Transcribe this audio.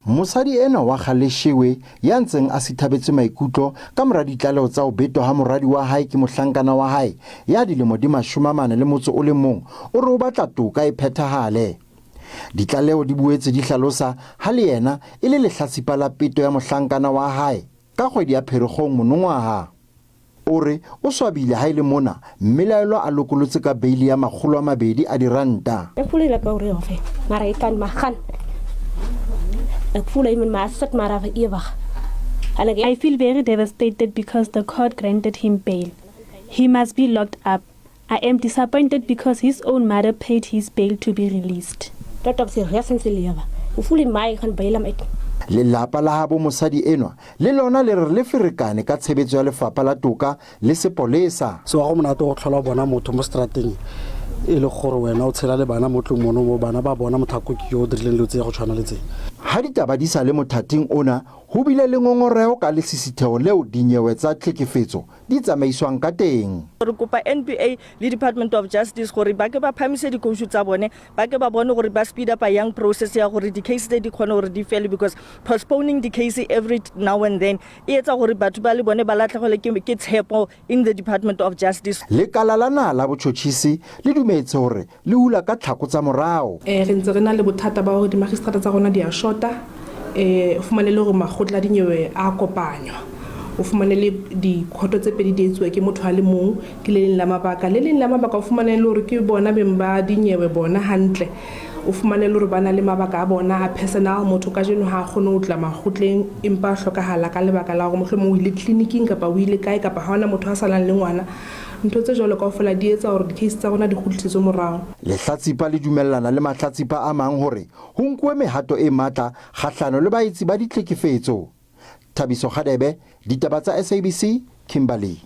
Mosadi enwa wa Galeshewe ya ntseng a sithabetse maikutlo ka mora ditlaleho tsa ho betwa ha moradi wa hae ke mohlankana wa hae ya dilemo di 41, o re o batla toka e phethahale. Ditlaleho di boetse di hlalosa ha le yena e le lehlatsipa la peto ya mohlankana wa hae ka kgwedi ya Pherekgong monongwaha. O re o swabile ha e le mona mmelaelwa a lokolotse ka beili ya 200 a diranta. Ek voel nie lekker oor die hof nie, maar hy kan maar gaan. Ek voel hy moet maar sit maar daar vir ewig. En ek I feel very devastated because the court granted him bail. He must be locked up. I am disappointed because his own mother paid his bail to be released. Tot op sy res in sy lewe. Hoe voel hy my gaan bail hom uit? Lelapa la habo mosadi enwa le lona le re le ferekane ka tshebetso ya lefapha la toka le sepolesa. So ga go monate go tlhola bona motho mo strateng e le gore wena o tshela le bana mo tlong mono mo bana ba bona motho a koki yo o dirileng dilo tse go tshwana le tse. Ha ditaba di sa le mothating ona, ho bile le ngongoreho ka lesisitheho leo dinyewe tsa tlhekefetso di tsamaiswang ka teng. Re kopa NPA le Department of Justice gore ba ke ba phamise dikousu tsa bone, ba ke ba bone gore ba speed up yang process ya gore di-case tse di kgone gore di fele, because postponing di-case every now and then e etsa gore batho ba le bone ba latlhegelwe ke tshepo in the Department of Justice. Lekala la naha la botjhotjhisi le dumetse hore le hula ka tlhako tsa morao. Re ntse re na le bothata ba hore dimagistrata tsa rona di a shota, o fumane le hore makgotla a dinyewe a kopanywa, o fumane le dikhoto tse pedi di etsuwa ke motho a le mong, ke le leng la mabaka. Le leng la mabaka o fumane le hore ke bona beng ba dinyewe bona hantle, o fumane le hore ba na le mabaka a bona a personal. Motho kajeno ha a kgone ho tla makgotleng empa a hlokahala ka lebaka la hore mohlomong o ile tleliniking kapa o ile kae kapa ha hona motho a salang le ngwana. Ntho tse jwalo kaofela di etsa hore di-case tsa rona di kgutlisetswe morao. Lehlatsipa le dumellana le mahlatsipa a mang hore ho nkuwe mehato e matla kgahlano le baetsi ba ditlhekefetso. Thabiso Kgadebe, ditaba tsa SABC, Kimberley.